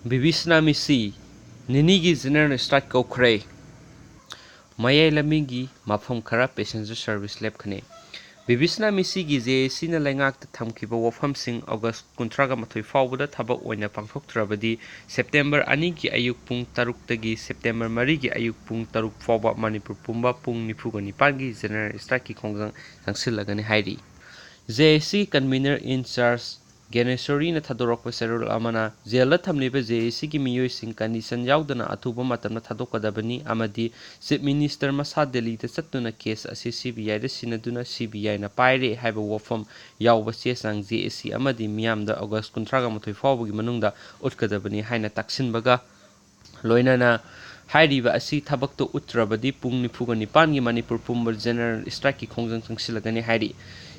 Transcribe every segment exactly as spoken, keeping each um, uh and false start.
ꯕꯤꯕꯤꯁꯅꯥ ꯃꯤꯁꯤ ꯅꯤꯅꯤꯒꯤ general strike ꯀꯧꯈ꯭ꯔꯦ꯫ ꯃꯌꯥꯏ ꯂꯝꯕꯤꯒꯤ ꯃꯐꯝ ꯈꯔ ꯄꯦꯁꯦꯟꯖꯔ ꯁꯔꯚꯤꯁ ꯂꯦꯞꯀꯅꯤ꯫ ꯕꯤꯕꯤꯁꯅꯥ ꯃꯤꯁꯤꯒꯤ ꯖꯦ ꯑꯦ ꯁꯤꯅ ꯂꯩꯉꯥꯛꯇ ꯊꯝꯈꯤꯕ ꯋꯥꯐꯝꯁꯤꯡ ꯑꯣꯒꯁ ꯀꯨꯟꯊ꯭ꯔꯥꯒ ꯃꯥꯊꯣꯏ ꯐꯥꯎꯕꯗ ꯊꯕꯛ ꯑꯣꯏꯅ ꯄꯥꯡꯊꯣꯛꯇ꯭ꯔꯕꯗꯤ ꯁꯦꯞꯇꯦꯝꯕꯔ ꯑꯅꯤꯒꯤ ꯑꯌꯨꯛ ꯄꯨꯡ ꯇꯔꯨꯛꯇꯒꯤ ꯁꯦꯞꯇꯦꯝꯕꯔ ꯃꯔꯤꯒꯤ ꯑꯌꯨꯛ ꯄꯨꯡ ꯇꯔꯨꯛ ꯐꯥꯎꯕ ꯃꯅꯤꯄꯨꯔ ꯄꯨꯝꯕ ꯄꯨꯡ ꯅꯤꯐꯨꯒ ꯅꯤꯄꯥꯟꯒꯤ ꯖꯦꯅꯔꯦꯜ ꯁ꯭ꯇ꯭ꯔꯥꯏꯛꯀꯤ ꯈꯣꯡꯖꯪ ꯆꯪꯁꯤꯜꯂꯒꯅꯤ ꯍꯥꯏꯔꯤ꯫ ꯖꯦ ꯑꯦ ꯁꯤ ꯀꯟꯚꯤꯅꯔ ꯏꯟ ꯆꯥꯔꯖ ꯒ꯭ꯌꯥꯅꯦꯁꯣꯔꯤꯅ ꯊꯥꯗꯣꯔꯛꯄ ꯆꯦꯔꯣꯜ ꯑꯃꯅ ꯖꯦꯜꯗ ꯊꯝꯂꯤꯕ ꯖꯦ ꯑꯦ ꯁꯤꯒꯤ ꯃꯤꯑꯣꯏꯁꯤꯡ ꯀꯟꯗꯤꯁꯟ ꯌꯥꯎꯗꯅ ꯑꯊꯨꯕ ꯃꯇꯝꯗ ꯊꯥꯗꯣꯛꯀꯗꯕꯅꯤ ꯑꯃꯗꯤ ꯆꯤꯐ ꯃꯤꯅꯤꯁꯇꯔ ꯃꯁꯥ ꯗꯦꯜꯂꯤꯗ ꯆꯠꯇꯨꯅ ꯀꯦꯁ ꯑꯁꯤ ꯁꯤ ꯕꯤ ꯑꯥꯏꯗ ꯁꯤꯟꯅꯗꯨꯅ ꯁꯤ ꯕꯤ ꯑꯥꯏꯅ ꯄꯥꯏꯔꯦ ꯍꯥꯏꯕ ꯋꯥꯐꯝ ꯌꯥꯎꯕ ꯆꯦ ꯆꯥꯡ ꯖꯦ ꯑꯦ ꯁꯤ ꯑꯃꯗꯤ ꯃꯤꯌꯥꯝꯗ ꯑꯣꯒꯁ ꯀꯨꯟꯊ꯭ꯔꯥꯒ ꯃꯥꯊꯣꯏ ꯐꯥꯎꯕꯒꯤ ꯃꯅꯨꯡꯗ ꯎꯠꯀꯗꯕꯅꯤ ꯍꯥꯏꯅ ꯇꯥꯛꯁꯤꯟꯕꯒ ꯂꯣꯏꯅꯅ ꯍꯥꯏꯔꯤꯕ ꯑꯁꯤ ꯊꯕꯛꯇ ꯎꯠꯇ꯭ꯔꯕꯗꯤ ꯄꯨꯡ ꯅꯤꯐꯨꯒ ꯅꯤꯄꯥꯟꯒꯤ ꯃꯅꯤꯄꯨꯔ ꯄꯨꯝꯕ ꯖꯦꯅꯔꯦꯜ ꯁ꯭ꯇ꯭ꯔꯥꯏꯛꯀꯤ ꯈꯣꯡꯖꯪ ꯆꯪꯁꯤꯜꯂꯒꯅꯤ ꯍꯥꯏꯔꯤ꯫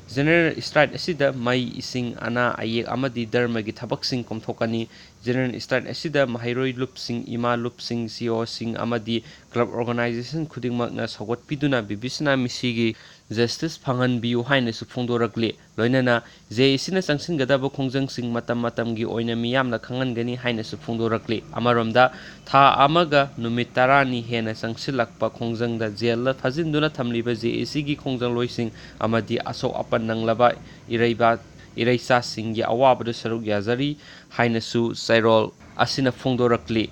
ꯖꯦꯅꯔꯦꯜ ꯁ꯭ꯇ꯭ꯔꯥꯏꯛ ꯑꯁꯤꯗ ꯃꯩ, ꯏꯁꯤꯡ, ꯑꯅꯥ ꯑꯌꯦꯛ ꯑꯃꯗꯤ ꯙꯔꯃꯒꯤ ꯊꯕꯛꯁꯤꯡ ꯀꯣꯝꯊꯣꯛꯀꯅꯤ꯫ ꯖꯦꯅꯔꯦꯜ ꯁ꯭ꯇ꯭ꯔꯥꯏꯛ ꯑꯁꯤꯗ ꯃꯍꯩꯔꯣꯏ ꯂꯨꯞꯁꯤꯡ, ꯏꯃꯥ ꯂꯨꯞꯁꯤꯡ, ꯁꯤ ꯏ ꯑꯣꯁꯤꯡ ꯑꯃꯗꯤ ꯀ꯭ꯂꯕ ꯑꯣꯔꯒꯅꯥꯏꯖꯦꯁꯟ ꯈꯨꯗꯤꯡꯃꯛꯅ ꯁꯧꯒꯠꯄꯤꯗꯨꯅ ꯕꯤꯕꯤꯁꯅꯥ ꯃꯤꯁꯤꯒꯤ ꯖꯁꯇꯤꯁ ꯐꯪꯍꯟꯕꯤꯌꯨ ꯍꯥꯏꯅꯁꯨ ꯐꯣꯡꯗꯣꯔꯛꯂꯤ꯫ ꯂꯣꯏꯅꯅ ꯖꯦ ꯑꯦ ꯁꯤꯅ ꯆꯪꯁꯤꯟꯒꯗꯕ ꯈꯣꯡꯖꯪꯁꯤꯡ ꯃꯇꯝ ꯃꯇꯝꯒꯤ ꯑꯣꯏꯅ ꯃꯤꯌꯥꯝꯅ ꯈꯪꯍꯟꯒꯅꯤ ꯍꯥꯏꯅꯁꯨ ꯐꯣꯡꯗꯣꯔꯛꯂꯤ꯫ ꯑꯃꯔꯣꯝꯗ, ꯊꯥ ꯑꯃꯒ ꯅꯨꯃꯤꯠ ꯇꯔꯥꯅꯤ ꯍꯦꯟꯅ ꯆꯪꯁꯤꯜꯂꯛꯄ ꯈꯣꯡꯖꯪꯗ ꯖꯦꯜꯗ ꯐꯥꯖꯤꯟꯗꯨꯅ ꯊꯝꯂꯤꯕ ꯖꯦ ꯑꯦ ꯁꯤꯒꯤ ꯈꯣꯡꯖꯪꯂꯣꯏꯁꯤꯡ ꯑꯃꯗꯤ ꯑꯁꯣꯛ ꯑꯄꯟ ꯅꯪꯂꯕ ꯏꯔꯩꯕ-, ꯏꯔꯩꯆꯥꯁꯤꯡꯒꯤ ꯑꯋꯥꯕꯗ ꯁꯔꯨꯛ ꯌꯥꯖꯔꯤ ꯍꯥꯏꯅꯁꯨ ꯆꯦꯔꯣꯜ ꯑꯁꯤꯅ ꯐꯣꯡꯗꯣꯔꯛꯂꯤ꯫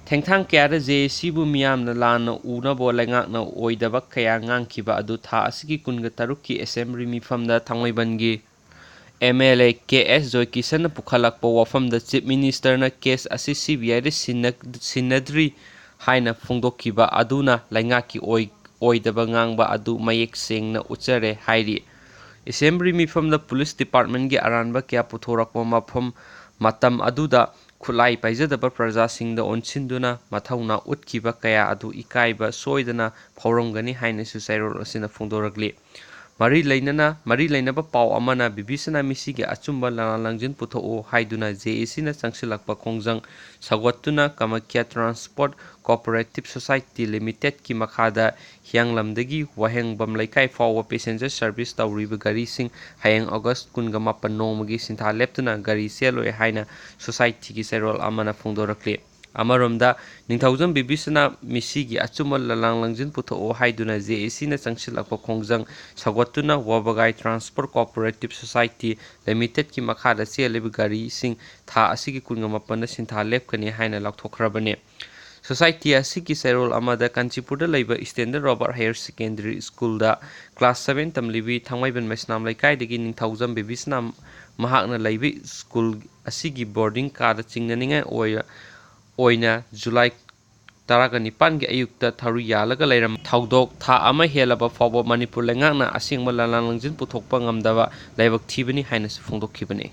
ꯊꯦꯡꯊꯥꯡ ꯀꯌꯥꯗ ꯖꯦ ꯑꯦ ꯁꯤꯕꯨ ꯃꯤꯌꯥꯝꯅ ꯂꯥꯟꯅ ꯎꯅꯕ ꯂꯩꯉꯥꯛꯅ ꯑꯣꯏꯗꯕ ꯀꯌꯥ ꯉꯥꯡꯈꯤꯕ ꯑꯗꯨ ꯊꯥ ꯑꯁꯤꯒꯤ ꯀꯨꯟꯒ ꯇꯔꯨꯛꯀꯤ ꯑꯦꯁꯦꯝꯕ꯭ꯂꯤ ꯃꯤꯐꯝꯗ ꯊꯥꯡꯃꯩꯕꯟꯒꯤ M L A K S ꯖꯣꯏꯀꯤꯁꯟꯅ ꯄꯨꯈꯠꯂꯛꯄ ꯋꯥꯐꯝꯗ ꯆꯤꯐ ꯃꯤꯅꯤꯁꯇꯔꯅ ꯀꯦꯁ ꯑꯁꯤ ꯁꯤ ꯕꯤ ꯑꯥꯏꯗ ꯁꯤꯟꯅ-, ꯁꯤꯟꯅꯗ꯭ꯔꯤ ꯍꯥꯏꯅ ꯐꯣꯡꯗꯣꯛꯈꯤꯕ ꯑꯗꯨꯅ ꯂꯩꯉꯥꯛꯀꯤ ꯑꯣꯏ-, ꯑꯣꯏꯗꯕ ꯉꯥꯡꯕ ꯑꯗꯨ ꯃꯌꯦꯛ ꯁꯦꯡꯅ ꯎꯠꯆꯔꯦ ꯍꯥꯏꯔꯤ꯫ ꯑꯦꯁꯦꯝꯕ꯭ꯂꯤ ꯃꯤꯐꯝꯗ ꯄꯨꯂꯤꯁ ꯗꯤꯄꯥꯔꯠꯃꯦꯟꯒꯤ ꯑꯔꯥꯟꯕ ꯀꯌꯥ ꯄꯨꯊꯣꯔꯛꯄ ꯃꯐꯝ, ꯃꯇꯝ ꯑꯗꯨꯗ ꯈꯨꯠꯂꯥꯏ ꯄꯥꯏꯖꯗꯕ ꯄ꯭ꯔꯖꯥꯁꯤꯡꯗ ꯑꯣꯟꯁꯤꯟꯗꯨꯅ ꯃꯊꯧꯅꯥ ꯎꯠꯈꯤꯕ ꯀꯌꯥ ꯑꯗꯨ ꯏꯀꯥꯏꯕ ꯁꯣꯏꯗꯅ ꯐꯥꯎꯔꯝꯒꯅꯤ ꯍꯥꯏꯅꯁꯨ ꯆꯦꯔꯣꯜ ꯑꯁꯤꯅ ꯐꯣꯡꯗꯣꯔꯛꯂꯤ꯫ ꯃꯔꯤ ꯂꯩꯅꯅ, ꯃꯔꯤ ꯂꯩꯅꯕ ꯄꯥꯎ ꯑꯃꯅ ꯕꯤꯕꯤꯁꯅꯥ ꯃꯤꯁꯤꯒꯤ ꯑꯆꯨꯝꯕ ꯂꯥꯂꯥ ꯂꯪꯖꯤꯟ ꯄꯨꯊꯣꯛꯎ ꯍꯥꯏꯗꯨꯅ ꯖꯦ ꯑꯦ ꯁꯤꯅ ꯆꯪꯁꯤꯜꯂꯛꯄ ꯈꯣꯡꯖꯪ ꯁꯧꯒꯠꯇꯨꯅ ꯀꯃꯈ꯭ꯌꯥ ꯇ꯭ꯔꯥꯟꯁꯄꯣꯔꯠ ꯀꯣꯑꯣꯄꯔꯦꯇꯤꯞ ꯁꯣꯁꯥꯏꯇꯤ ꯂꯤꯃꯤꯇꯦꯠꯀꯤ ꯃꯈꯥꯗ ꯍꯤꯌꯥꯡꯂꯝꯗꯒꯤ ꯋꯥꯍꯦꯡꯕꯝ ꯂꯩꯀꯥꯏ ꯐꯥꯎꯕ ꯄꯦꯁꯦꯟꯖꯔ ꯁꯔꯚꯤꯁ ꯇꯧꯔꯤꯕ ꯒꯥꯔꯤꯁꯤꯡ ꯍꯌꯦꯡ ꯑꯣꯒꯁ ꯀꯨꯟꯒ ꯃꯥꯄꯟ ꯅꯣꯡꯃꯒꯤ ꯁꯤꯟꯊꯥ ꯂꯦꯞꯇꯨꯅ ꯒꯥꯔꯤ ꯆꯦꯜꯂꯣꯏ ꯍꯥꯏꯅ ꯁꯣꯁꯥꯏꯇꯤꯒꯤ ꯆꯦꯔꯣꯜ ꯑꯃꯅ ꯐꯣꯡꯗꯣꯔꯛꯂꯤ꯫ ꯑꯃꯔꯣꯝꯗ, ꯅꯤꯡꯊꯧꯖꯝ ꯕꯤꯕꯤꯁꯅꯥ ꯃꯤꯁꯤꯒꯤ ꯑꯆꯨꯝꯕ ꯂꯂꯥꯡ ꯂꯪꯖꯤꯟ ꯄꯨꯊꯣꯛꯑꯣ ꯍꯥꯏꯗꯨꯅ ꯖꯦ ꯑꯦ ꯁꯤꯅ ꯆꯪꯁꯤꯜꯂꯛꯄ ꯈꯣꯡꯖꯪ ꯁꯧꯒꯠꯇꯨꯅ ꯋꯥꯕꯒꯥꯏ ꯇ꯭ꯔꯥꯟꯁꯄꯣꯔꯠ ꯀꯣꯑꯣꯄꯔꯦꯇꯤꯞ ꯁꯣꯁꯥꯏꯇꯤ ꯂꯤꯃꯤꯇꯦꯠꯀꯤ ꯃꯈꯥꯗ ꯆꯦꯜꯂꯤꯕ ꯒꯥꯔꯤꯁꯤꯡ ꯊꯥ ꯑꯁꯤꯒꯤ ꯀꯨꯟꯒ ꯃꯥꯄꯟꯗ ꯁꯤꯟꯊꯥ ꯂꯦꯞꯀꯅꯤ ꯍꯥꯏꯅ ꯂꯥꯎꯊꯣꯛꯈ꯭ꯔꯕꯅꯤ꯫ ꯁꯣꯁꯥꯏꯇꯤ ꯑꯁꯤꯒꯤ ꯆꯦꯔꯣꯜ ꯑꯃꯗ ꯀꯥꯟꯆꯤꯄꯨꯔꯗ ꯂꯩꯕ ꯏꯁꯇꯦꯟꯗꯔꯠ ꯔꯣꯕꯥꯔꯠ ꯍꯥꯌꯔ ꯁꯦꯀꯦꯟꯗꯔꯤ ꯁ꯭ꯀꯨꯜꯗ ꯀ꯭ꯂꯥꯁ ꯁꯚꯦꯟ ꯇꯝꯂꯤꯕꯤ ꯊꯥꯡꯃꯩꯕꯟ ꯃꯩꯁꯅꯥꯝ ꯂꯩꯀꯥꯏꯗꯒꯤ ꯅꯤꯡꯊꯧꯖꯝ ꯕꯤꯕꯤꯁꯅꯥ ꯃꯍꯥꯛꯅ ꯂꯩꯕ ꯁ꯭ꯀꯨꯜ ꯑꯁꯤꯒꯤ ꯕꯣꯔꯗꯤꯡ ꯀꯥꯗ ꯆꯤꯡꯅꯅꯤꯡꯉꯥꯏ ꯑꯣꯏ-, ꯑꯣꯏꯅ ꯖꯨꯂꯥꯏ ꯇꯔꯥꯒ ꯅꯤꯄꯥꯟꯒꯤ ꯑꯌꯨꯛꯇ ꯊꯧꯔꯤ ꯌꯥꯜꯂꯒ ꯂꯩꯔꯝꯕ ꯊꯧꯗꯣꯛ ꯊꯥ ꯑꯃ ꯍꯦꯜꯂꯕ ꯐꯥꯎꯕ ꯃꯅꯤꯄꯨꯔ ꯂꯩꯉꯥꯛꯅ ꯑꯁꯦꯡꯕ ꯂꯂꯥꯡ ꯂꯪꯖꯤꯟ ꯄꯨꯊꯣꯛꯄ ꯉꯝꯗꯕ ꯂꯥꯏꯕꯛ ꯊꯤꯕꯅꯤ ꯍꯥꯏꯅꯁꯨ ꯐꯣꯡꯗꯣꯛꯈꯤꯕꯅꯤ꯫